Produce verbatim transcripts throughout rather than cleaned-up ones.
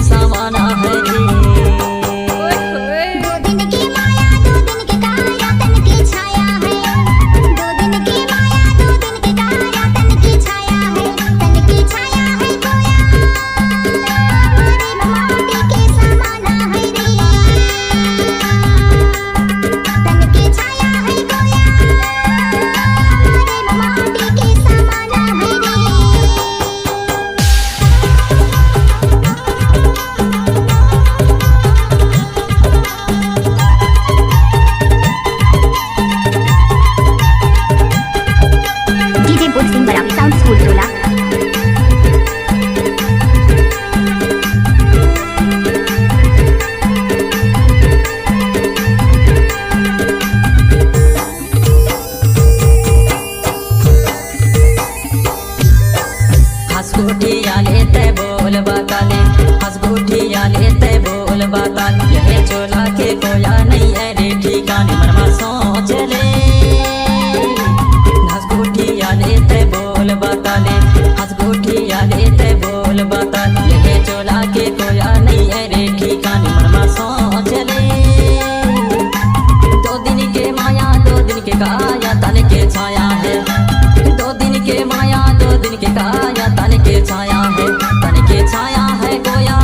समाना है रे। दो दिन के माया, दो दिन के काया, तन के छाया है। दो दिन के माया, दो दिन के काया, तन के छाया है। तन के छाया है गोया, हमारे माटी के समाना है रे। तन के छाया है गोया, हमारे माटी के समाना है रे। डीजे बुध सिंह बरावी, साउंड स्कूल टोला। हंस गोठिया ले तै बोल बताले, हंस गोठिया ले तै बोल बताले, यह चोला के कोया नहीं है रे ठिकाने, मन मा सोच ले। हंस गोठिया ले तै बोल बताले, हंस गोठिया ले तै बोल बताले, यह चोला के कोया नहीं है रे ठिकाने, मन मा सोच ले। दो दिन के माया, दो दिन के काया, तन के छाया है। दो दिन के माया, दो दिन के काया, तन के छाया है, तन के छाया है गोया,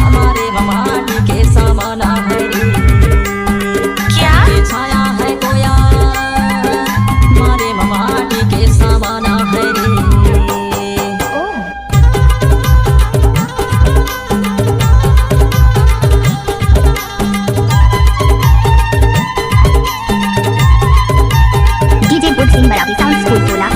हमारे माटी के समाना है रे। क्या? तन के छाया है गोया, हमारे माटी के समाना है रे। ओह। डीजे बुध सिंह बरावी, साउंड स्कूल टोला।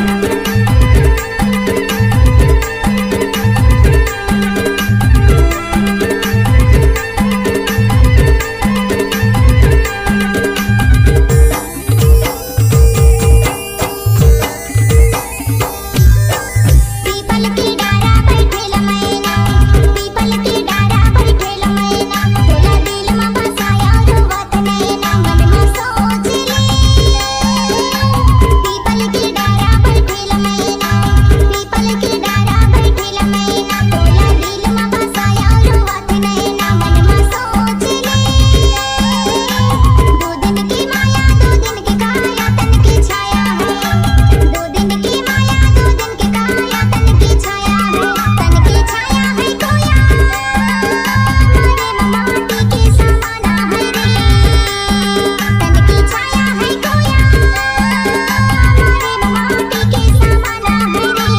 पीपल के डारा बैठेल मैना, पीपल के डारा बैठेल मैना, तोला दिल म बसाया रोवत नैना, मन म सोच ले। पीपल के डारा बैठेल मैना, पीपल के डारा बैठेल मैना, तोला दिल म बसाया रोवत नैना, मन म सोच ले। दो दिन के माया, दो दिन के काया, तन के छाया है। दो दिन के माया, दो दिन के काया, तन के छाया है। तन के छाया है गोया, हमारे माटी के समाना है रे। तन के छाया है गोया, हमारे माटी के समाना है रे।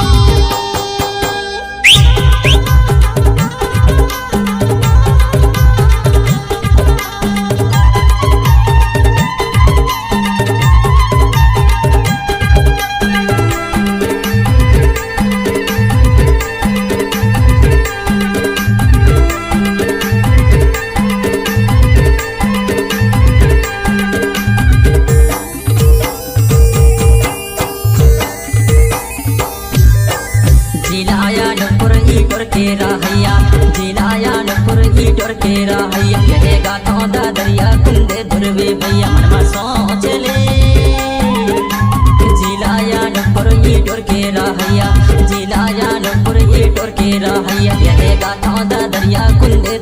जिला अनूपपुर ई टोर के रहैया, जिला अनूपपुर ई टोर के रहैया, यह गाथों ददरिया कुंदे धुरवे भैया, मन म सोच ले। जिला अनूपपुर ई टोर के रहैया, जिला अनूपपुर ई टोर के रहैया, यह गाथों ददरिया कुंदे